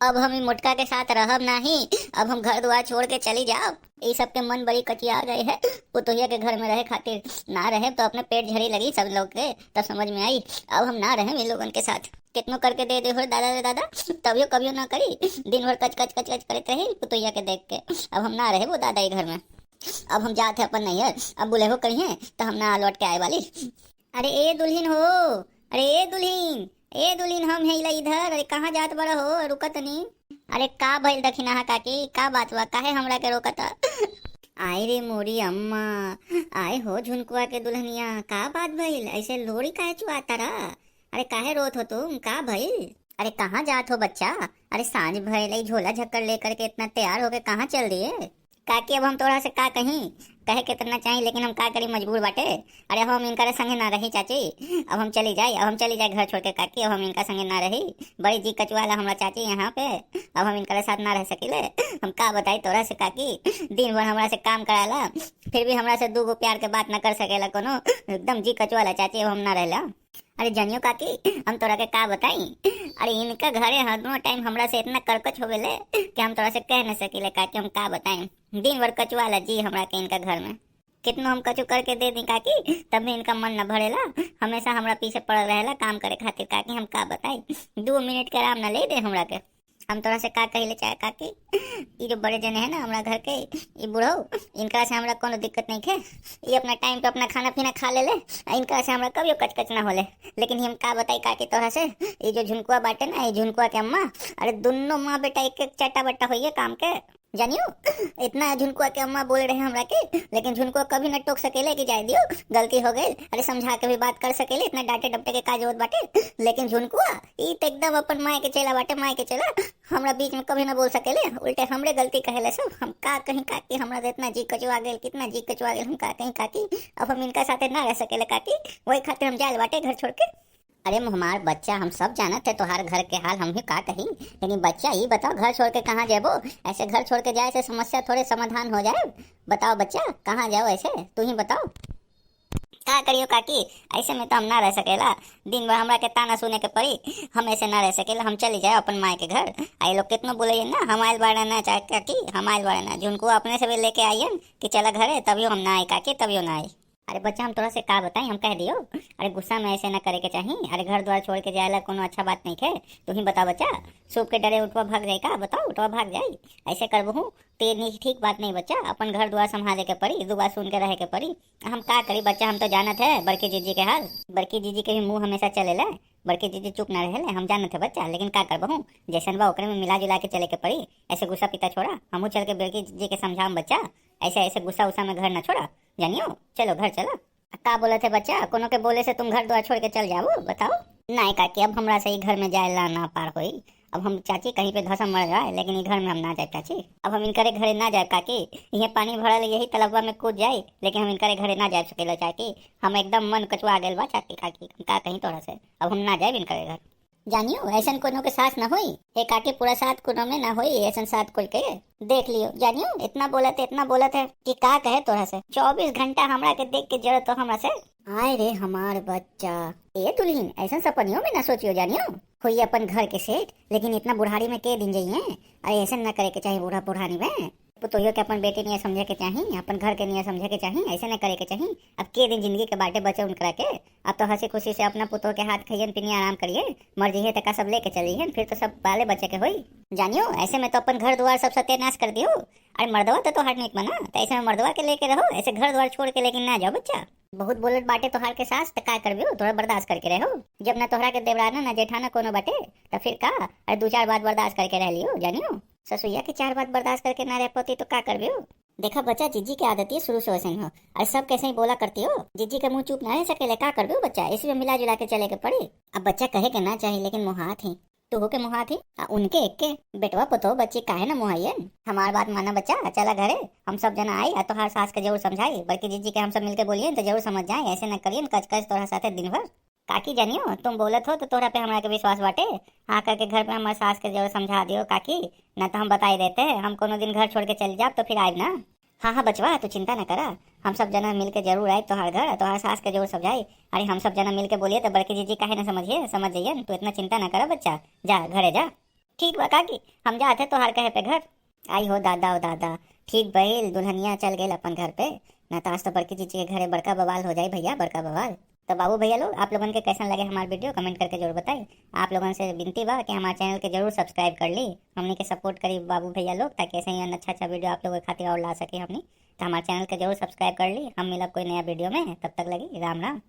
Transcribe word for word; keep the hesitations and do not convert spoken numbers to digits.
अब हम ई मोटका के साथ रहब नाही, अब हम घर दुआर छोड़ के चली जाब। ई सबके मन बड़ी कचिया गए है, पुतोहिया के घर में रहे खातिर। ना रहे तो अपने पेट झड़ी लगी सब लोग के, तब समझ में आई। अब हम ना रहे ई लोगन के साथ। कितनो करके दे दे हो दादा रे दादा, तभियो कभियो ना करी। दिन भर कच कच कच कच करत रही पुतोहिया के देख के। अब हम ना रहे वो दादा ई घर में। अब हम जात है अपन नैहर, अब बुलेहो करिहे तो हम ना लौट के आए वाली। अरे ए दुल्हिन हो, अरे ए दुल्हिन, ए दुल्हिन, हम है इला इधर। अरे कहाँ जात बड़ा हो, रुका तनी। अरे का भइल दखिनाहा काकी, का बात बा, काहे हमरा के रोकत? आय रे मोरी अम्मा, आय हो झुनकुआ के दुल्हनिया, का बात भइल, ऐसे लोरी काहे चुआता रहा? अरे काहे रोत हो तुम, का भइल? अरे कहाँ जात हो बच्चा? अरे सांझ भइल, ई झोला झक्कड़ लेकर के इतना तैयार होके कहाँ चल दिए? काकी अब हम तोरा से का कहीं, कहे के इतना चाही लेकिन हम का करी, मजबूर बाटे। अरे हम इनकरे संगे ना रही चाची, अब हम चली जाई, अब हम चली जाई घर छोड़ के काकी, अब हम इनका संगे ना रही। बड़ी जी कचुआला हमरा चाची यहाँ पे, अब हम इनकरे साथ ना रह सकीले। हम का बताई तोरा से काकी, दिन भर हमरा से काम कराला, फिर भी हमरा से दू गो प्यार के बात ना कर सकेला कोनो। एकदम जी कचुआला चाची, अब हम ना रहला। अरे जानियो काकी, हम तोरा के का बताई, अरे इनका घरे हर दोनों टाइम हमरा से इतना करकच होवेले कि हम तोरा से कह न सकीले काकी, हम का बताई। दिन भर कचुआला जी हमरा के इनका घर में। कितनो हम कचू करके दे दी काकी, तब भी इनका मन न भरेला। हमेशा हमरा पीछे पड़ल रहेला काम करे खातिर काकी, हम का बताई। दो मिनट के आराम न ले दे हमरा के। हम तोरा से का कहिले चाहे काकी, ई जो बड़े जने हैं ना हमरा घर के, ई बुढ़ऊ, इनका से हमरा कोनो दिक्कत नहीं है। ई अपना टाइम पे अपना खाना पीना खा लेले, आ इनका से हमरा कभियो कचकच ना होले। लेकिन हम का बताई काकी तोरा से, ई जो झुनकुआ बाटे ना, ई झुनकुआ के अम्मा, अरे दुन्नो माँ बेटा एक एक चट्टा बट्टा होइए काम के। जानियो, इतना झुनकुआ के अम्मा बोले रहे हमरा के, लेकिन झुनकुआ कभी न टोक सकेले कि जाए दियो, गलती हो गई। अरे समझा के भी बात कर सकेले, इतना डांटे डपटे के का जरूरत बाटे। लेकिन झुनकुआ, ई तो एकदम अपन माय के चेला बाटे, माय के चेला। हमरा बीच में कभी ना बोल सकेले, उल्टे हमरे गलती कहेले सब। हम का कहीं काकी, हमरा तो इतना जी कचुआ गेल, कितना जी कचुआ गेल, हम का कहीं काकी। अब हम इनका साथे ना रह सकेले काकी, वही खातिर हम जाए बाटे घर छोड़ के। अरे हमार बच्चा, हम सब जानत है तोहार घर के हाल, हम ही का कही, लेकिन बच्चा ई बताओ, घर छोड़ के कहाँ जेबो? ऐसे घर छोड़ के जाए से समस्या थोड़े समाधान हो जाए? बताओ बच्चा, कहाँ जाओ ऐसे, तू ही बताओ। का करियो काकी, ऐसे में तो हम ना रह सकेला। दिन भर हमरा के ताना सुने के पड़ी, हम ऐसे ना रह सकेला। हम चली जाए अपन माय के घर। आ ये लोग कितनो बोले ना, हम आयल बाड़े ना चाहे काकी, हम आयल बाड़े ना। झुनकुआ अपने से भी लेके आइयन कि चला घरे, तभियो हम ना आई काकी, तभियो ना आई। अरे बच्चा, हम तोरा से का बताई, हम कह दियो। अरे गुस्सा में ऐसे ना करे के चाही। अरे घर द्वार छोड़ के जाएला कोनो अच्छा बात नहीं है। तू ही बता बच्चा, सूप के डरे उठवा भाग जाए का? बताओ, उठवा भाग जाए? ऐसे करबहू ते नहीं, ठीक बात नहीं बच्चा। अपन घर द्वार संभाले के पड़ी, दुआ सुन के रहे के पड़ी। हम का करी बच्चा, हम तो जानत है बड़की जीजी के हाल। बड़की जीजी के भी मुंह हमेशा चलेला। बड़की जीजी चुप ना रहेले, हम जानत है बच्चा, लेकिन का करबहू, जैसन बा ओकरे में मिला जुला के चले के पड़ी। ऐसे गुस्सा पिता छोड़ा, हमहू चल के बड़की जीजी के समझाम बच्चा। ऐसे ऐसे गुस्सा उस्सा में घर ना छोड़ा, जानियो। चलो घर चला। का बोलत है बच्चा, कोनो के बोले से तुम घर द्वार छोड़ के चल जाओ? बताओ। नाय काकी, अब हमरा से ई घर में जाए ला ना पार होई। अब हम चाची कहीं पे धसम मर जाए, लेकिन ई घर में हम ना जाए चाची। अब हम इनकरे घरे ना जाए काकी। ये पानी भरल यही तलबवा में कूद जाए, लेकिन हम इनकरे घरे ना जाए सकेला चाची। हम एकदम मन कचुआ गेल बा चाची काकी, हम का कहीं तोरा से, अब हम ना जाए इनकरे घर। जानियो, ऐसन कोनो के सास न होई। हे काकी, पूरा सात कुनों में न होई ऐसन सात कुल के। देख लियो, जानियो, इतना बोलत है, इतना बोलत है कि का कहे तोरा से। चौबीस घंटा हमरा के देख के जरूरत हो हमरा से। आय रे हमार बच्चा। ए दुल्हिन, ऐसन सपनियों में न सोचियो जानियो। होई अपन घर के सेठ, लेकिन इतना बुढ़ारी में के दिन जइए? अरे ऐसन न करे के चाही बूढ़ा बुढ़ारी में। पुतोहियो के अपन बेटी नियर समझे के चाही, अपन घर के नियर समझे के चाही, ऐसे न करे के चाही। अब के दिन जिंदगी के बाटे बचे उनकरा के। अब तो हंसी खुशी से अपना पुतोह के हाथ खइयन, पिनियन, आराम करिए, मर जइहे त का सब लेके चल जइहन, फिर तो सब बाले बच्चे के होई। जानियो, ऐसे में तो अपन घर दुआर सब सत्यानाश कर दियो। अरे मर्दवा तो तोहार नीक बना, त ऐसे में मर्दवा के लेके रहो, ऐसे घर दुआर छोड़ के लेकिन ना जाओ बच्चा। बहुत बोलत बाटे तोहार के सास, त का करबियो, थोड़ा बर्दाश्त करके रहो। जब ना तोहरा के देवराना ना जेठाना कोनो बाटे, त फिर का, अरे दू चार बात बर्दाश्त करके रह लियो, जानियो। ससुइया के चार बात बर्दाश्त करके ना रह पाती तो का करबियो? देखा बच्चा, जीजी के आदत ये शुरू से वैसे ही हो, और सब कैसे ही बोला करती हो। जीजी के मुंह चुप ना रह सकेले, का करबियो बच्चा, इसी में मिला जुला के चले के पड़ी। अब बच्चा कहे के ना चाही, लेकिन मोहात ही, तू हो के मोहात ही, आ उनके एक के बेटवा पतो बच्ची काहे ना मोहाइयन? हमार बात माना बच्चा, चला घरे, हम सब जना आई, आ तोहार सास के जरूर समझाई, बड़की जीजी के हम सब मिलके बोलिए तो जरूर समझ जाए, ऐसे ना करियन कच कच तोहरा साथे दिन भर। काकी जानियो, तुम बोलत हो तो तोहरा पे हमरा के विश्वास बाटे। हाँ करके घर पे हमार सास के जरूर समझा दियो काकी, ना तो हम बताई देते, हम कोनो दिन घर छोड़ के चल जाब तो फिर आइब ना। हाँ हाँ बचवा, तू चिंता ना करा, हम सब जना मिल के जरूर आइब तोहार घर, तोहार सास के जरूर समझाई। अरे हम सब जना मिल के बोलिए तो बड़की जीजी काहे ना समझिए, समझ जाइए, तू इतना चिंता ना करा बच्चा, जा घरे जा। ठीक बा काकी, हम जात है तोहार कहे पे घर। आई हो दादा, ओ दादा, ठीक भइल दुल्हनिया चल गइल अपन घर पे, ना तो आज तो बड़की जीजी के घरे बड़का बवाल हो जाई भइया, बड़का बवाल। तो बाबू भइया लोग, आप लोगन के कैसन लगे हमार video, comment करके जरूर बताई। आप लोगन से विनती बा कि हमार channel के जरूर subscribe कर ली, हमनी के support करी बाबू भइया लोग, ताकि ऐसे ही अच्छा अच्छा video आप लोगों के खातिर और ला सके हमनी। तो हमार channel के जरूर subscribe कर ली। हम मिलब कोई नया video में, तब तक लगी राम राम।